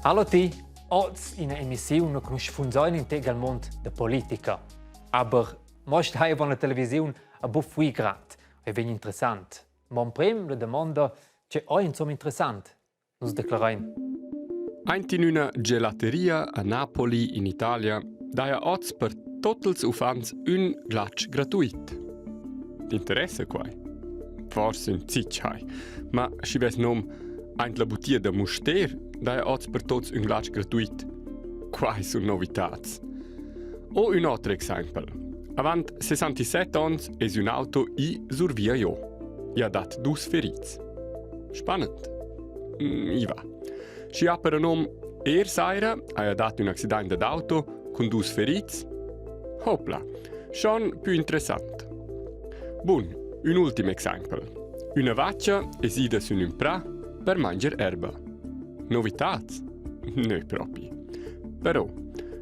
Hallo ti, oz ina emissiun che nus sfunsain in tec al mund da politica. Aber mo stai avon la televisiun a buc fui grad, ei vegn interessant. Ma emprem la damonda, tge ei insomma interessant? Nus declarain. Aint in üna gelateria a Napoli in Italia daja hoz per tot ils uffants ün glatsch gratuit. T'interessa quai? Forse ün zich hai. Ma schi vess nom aint la butia da Mustér daja hoz per tots ün glatsch gratuit. Quai sun novitats. O ün oter exaimpel. Avant 67 ons es ün auto i sur via jo. I ha dat dus ferits. Spannend. Mm, I va. Schi ha per nom er saira haja dat ün accident dad auto cun dus ferits? Hopla, schon pü interessant. Bun, ün ultim exaimpel. Üna vacha es ida sün ün prà per manger erba. Novitats? Nö propi. Però,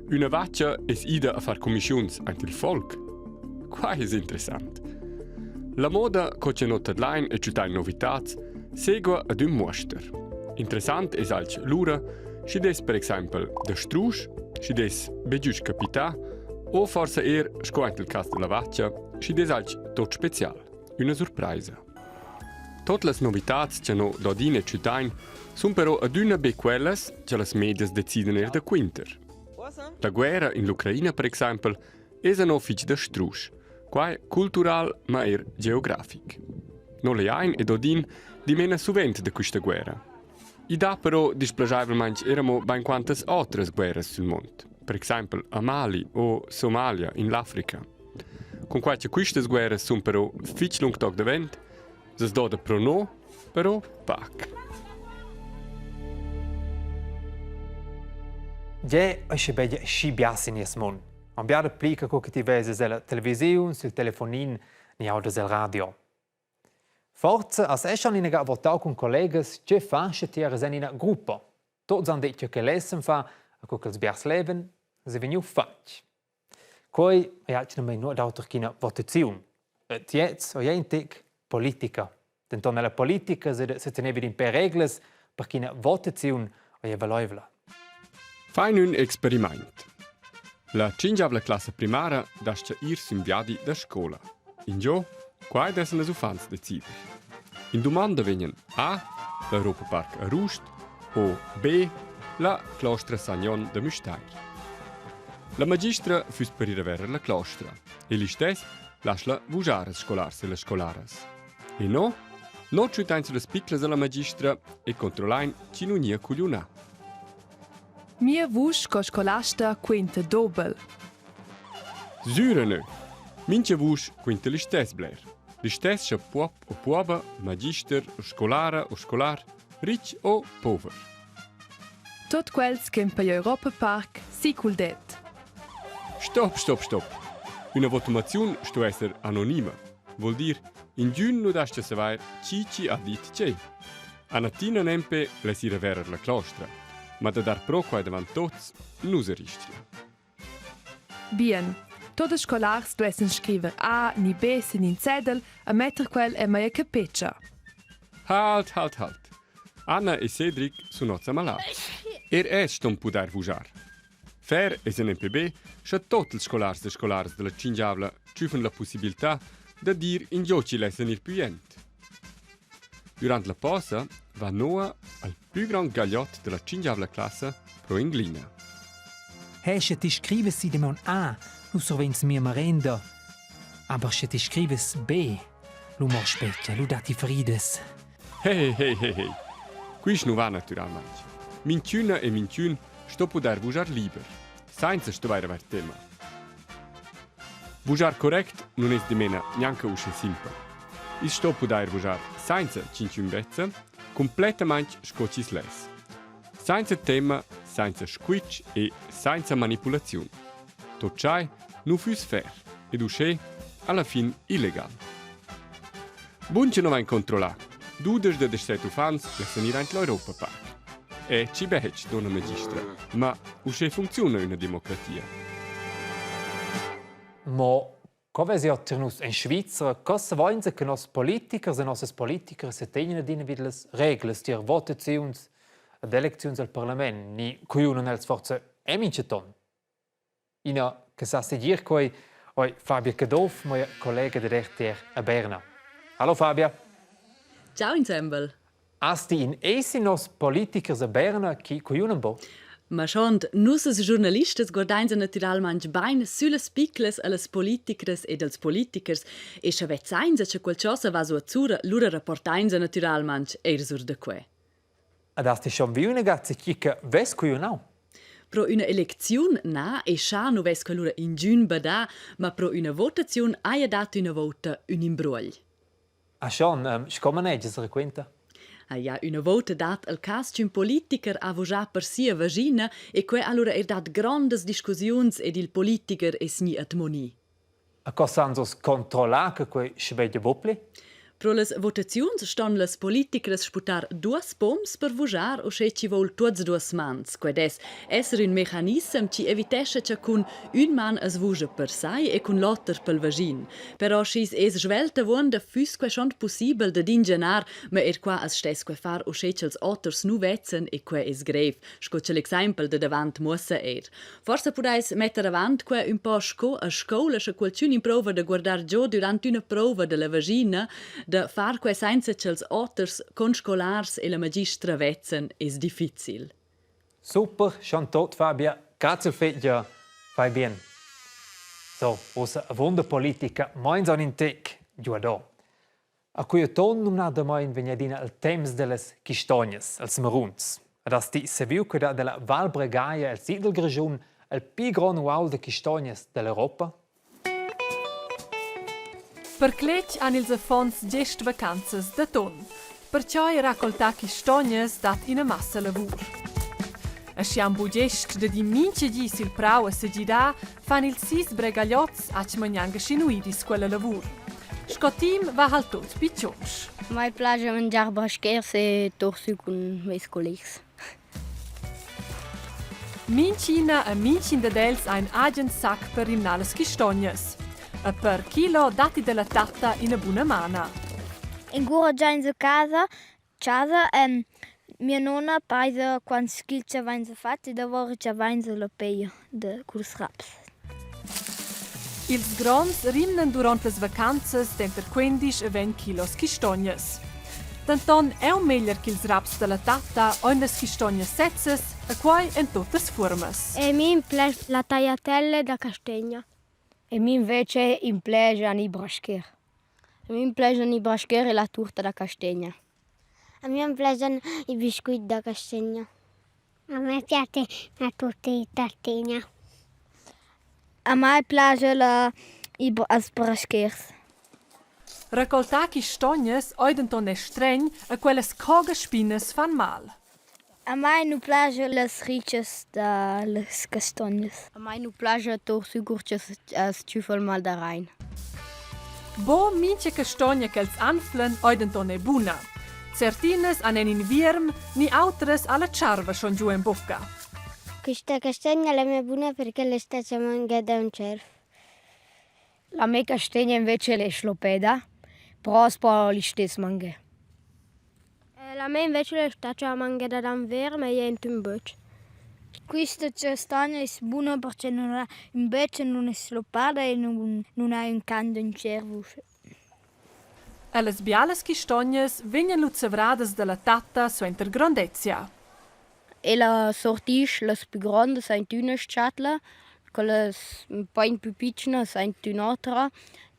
üna vacha es ida a far cumischiuns ant il folk. Quai es interessant. La moda co cha no tadlain e tschütain novitats segua ad ün muoster. Interessant es alch lura, schi'd es per exaimpel da strusch, schi'd es be güst capità o forsa eir, sco aint il cas da la vacha, schi'd es alch tot special, üna surpraisa. Tot las novitats cha no dodin e tschütain sun però adüna be quellas cha las medias decidan eir da quinter. La guerra in l'Ucraina per exaimpel Es no fich da strusch, quai cultural, ma eir geografic. No leain ed odin dimena suvent da quista guerra. I dà però displaschaivelmaing eir amo bainquantas otras guerras sül muond, per exaimpel a Mali o Somalia in l'Africa. Cun quai cha quistas guerras sun però fich lung toc davent, s'as doda pro no però pac. Gie, ei sche begia schi bia sin nies mund. Am bia pli che co che ti veses ella televisiun, sil telefonin ni audas el radio. Forza as eschan inaga votau cun collegas tge fa sche ti eras en ina gruppa. Tots han detg che lessen fa a co ch'els biars leven, se vegniu fatg. Quei ei atgnamein nuot auter ch'ina votaziun. Tiez ei in tec politica. Denton ella politica setenevi d'in pèr reglas per ch'ina votaziun ei valeivla. Fain ün experimaint. La tschingiavla classa primara das-cha ir sün viadi da scoula. Ingio? Quai dessan ils uffants decider. In dumanda vegnan A. L'Europa Park a Rust o B. La clostra San Jon da Müstair. La magistra füss per ir a verer la clostra e listess laschla vuschar als scolars e las scolaras. E no? No tschütain sulas piclas alla magistra e controllain chi nu gnia cugliunà. Mia vusch sco scolasta quinta dobel. Sürä nö! Mincha vusch quinta listess bler. Listess scha puob o puoba, magister o scolara o scolar, rich o pover. Tot quels che per Europa Park si cul det. Stop, stop, stop! Üna votumaziun sto esser anonima. Vuol dir, ingün nu das-cha savair chi chi ha dit che. Annatina nempe less ir a verer la clostra, ma da dar pro quai davant tots nu se rischla. Bien. Tot ils scolars duessen scriver A ni B sin in cedel e metter quel en meia capetscha. Halt, halt, halt. Anna e Cedric sun oz amalats. Er els ston pudair vuschar. Fair es en MPB, scha tot ils scolars e scolaras della tschingiavla tschüfan la possibilità da dir ingio chi lessan ir pü jent. Durant la posa va Noah al plü grand gagliot della tschingiavla classa pro Inglina. Hey, sche ti scrives si damaun A, lu survegns mia marenda. Aber sche ti scrives B, lu mo spetga, lu datti fridas. Hey, hey, hey, hey. Quist nu va natüralmaing. Minchüna e minchün sto pudair vuschar liber, sainza stuvair avair tema. Vuschar correct nun es dimena gnanca uschè simpel. I's sto pudair vuschar sainza ch'inchün vezza, cumplettamaing sco chi's less. Sainza tema, sainza squitsch e sainza manipulaziun. Tot tschai nu füss fair ed uschè alla fin illegal. Bun che non vain controllà. Dudesch da deschset uffants lessan ir aint l'Europa Park. E chi betg, donna magistra, ma uschè funcziuna üna democrazia. Mo co vesi ot nus en Svizra, cosa vainsa che nos politikers e nossas politichers se tegnan adina vid las reglas tier votaziuns? Ad elecziuns al parlament ni cugliunan els forsa è mintgaton. Ina che sa segir quei oi Fabia Caduff, mia collega dad RTR a Berna. Hallo Fabia. Ciao insembel. Hast ti in esi nos politikers a Berna chi cugliunan bo? Ma schond, nus as giurnalistas guardainsa natüralmaing bain süllas piclas a las politicras ed als politikers e scha vezzainsa cha qualchosa va suotsura, lura rapportainsa natüralmaing eir sur da que. Ed hast ti schon viu inaga chi che vess cugliunau? Pro üna elecziun na e scha nu vess que lura ingün badà, ma pro üna votaziun haja dat üna vouta ün imbruogl. Ah schon, sco manegias raquinta? Haja üna vouta dat al cas ch'ün politiker ha vuschà per sia vaschina e que ha lura eir dat grondas discussiuns ed il politiker es gnü admoni. A co san oz controllar che quei sbeglia buc pli? Pro las votaziuns ston las politicras sputar duos poms per vuschar uschè chi voul tuots duos mans. Quai dess esser ün mecanissem chi evitescha cha cun ün man as vuscha per sai e cun l'oter pel vaschin. Però schi's es svelt avuonda füss quai schon pussibel dad ingianar, ma eir qua as stess quai far uschè cha'ls oters nu vezzan e quai es greiv, sco cha l'exaimpel da davant muossa eir. Forsa pudais metter avant qua ün po sco a scoula, scha qualchün improuva da guardar giò durant üna prouva da la vagina, da far quai sainza cha'ls oters conscolars e la magistra vezzan, es difficil. Super, schon tot Fabia. Grazie fetg, fai bien. So, ussa avunda politica, meins on in tec giuadò. A quei uton numnadamein vegn adina il temps dallas chistognas, els maruns. Ed has ti saviu che dat dalla Val Bregaglia el sid dil Grischun il pli grond uaul da chistognas dall'Europa? Per cletg han ils affons gest vacanzas d'aton. Perciò raccoltar chistognas dat ina massa lavur. Aschia han buc gest da dir mintga di sil prau a segidar, fan ils sis bregagliots atgna gnanca schinuidis quella lavur. Sco team va halt tut pitschunsch. Mai plagia mangiar braschers e torsü cun meis collegs. Minchina e minchin dad els ha in agen sac per rimnar las chistognas. E per chilo datti dalla tatta ina buna mana. Ingura giains a casa, chasa mia nona paisa quants chil cha vainsa fat e davo cha vainsa la peja da culs raps. Ils gronds rimnan duront las vacanzas denter quendisch e vegn kilos chistognas. Denton aunc meglier ch'ils raps dalla tatta ein las chistognas sezzas e quei en tuttas fuormas. E mi plasch la tagliatelle da castegna. E mi invece im plejan i brascher. A mi plaschan il brascher e la turta da castegna. A mi plaschan i biscuits da castegna. A me piace la turta di tartegna. A mai piace la i els braschers. Raccoltar chistognas ei denton è stregn e quellas coga-spinas fan mal. A mai nu plaja las ritschas da las castognas. A mai nu plaja tour sü cur ch'as tschüfa il mal da rain. Bo mincha castogna ch'els anflan ei denton è buna. Certinas han en in vierm ni autras alla tscharva schon giu en bucca. Quista castagna l'è mia buna perché l'è stata mangiada da ün tschierv. La mia castagna invece l'è schloppeda, però as po listess manger. La me invece l'è stata mangeda da ün verm e jent ün bötsch. Quista chastagna es buna perche nun ha ün bötsch e nun es sloppada e nun nun ha ün can d'ün tschierv uschè. Ellas bialas chistognas vegnan lu zavradas dalla tatta suenter grondezia. Ella sortisch las pü grondas aint üna s-chatla, quellas ün pain pü pitschnas aint ün'otra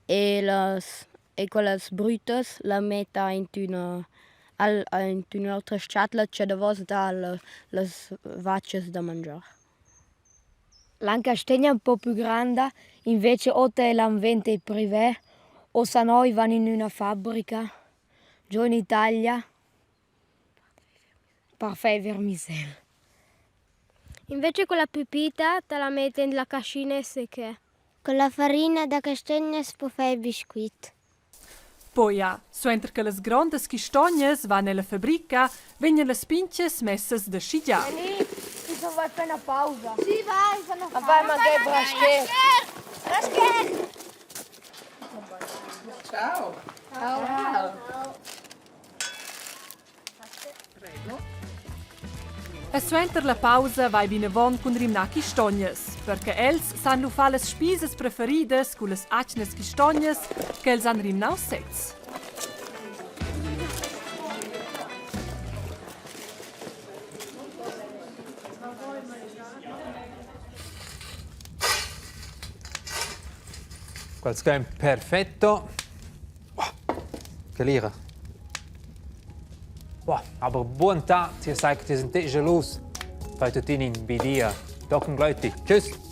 e las e quellas brüttas la metta aint üna al aint ün'otra s-chatla cha davos dà las vachas da mangiar. L'Ancastegna ün po pü granda, invece ota el inventa il privè o scha no i van in üna fabrica giò in Italia per fer vermicel. Invece quella pü pita te la metti in la caschina e secche. Con la farina da castagna as po fer biscuit. Poia, suenter che las grondas chistognas van ella fabrica, vegnan las pintgas messas da schigiar. Vai fare una pausa. Sì, vai, fanno Ma vai, ma che brascher. Brascher! Ciao. Ciao. Ciao. Prego. E suenter la pausa vai vinavon cun rimnar chistognas, perche els san lu far las spisas preferidas cullas atgnas chistognas ch'els han rimnau sezs. Quels che perfetto. Oh, che lira. Oh, aber buon tag, ti sai che ti sind gelus. Fai tuttina in bi dia. Tochen gleiti. Tschüss.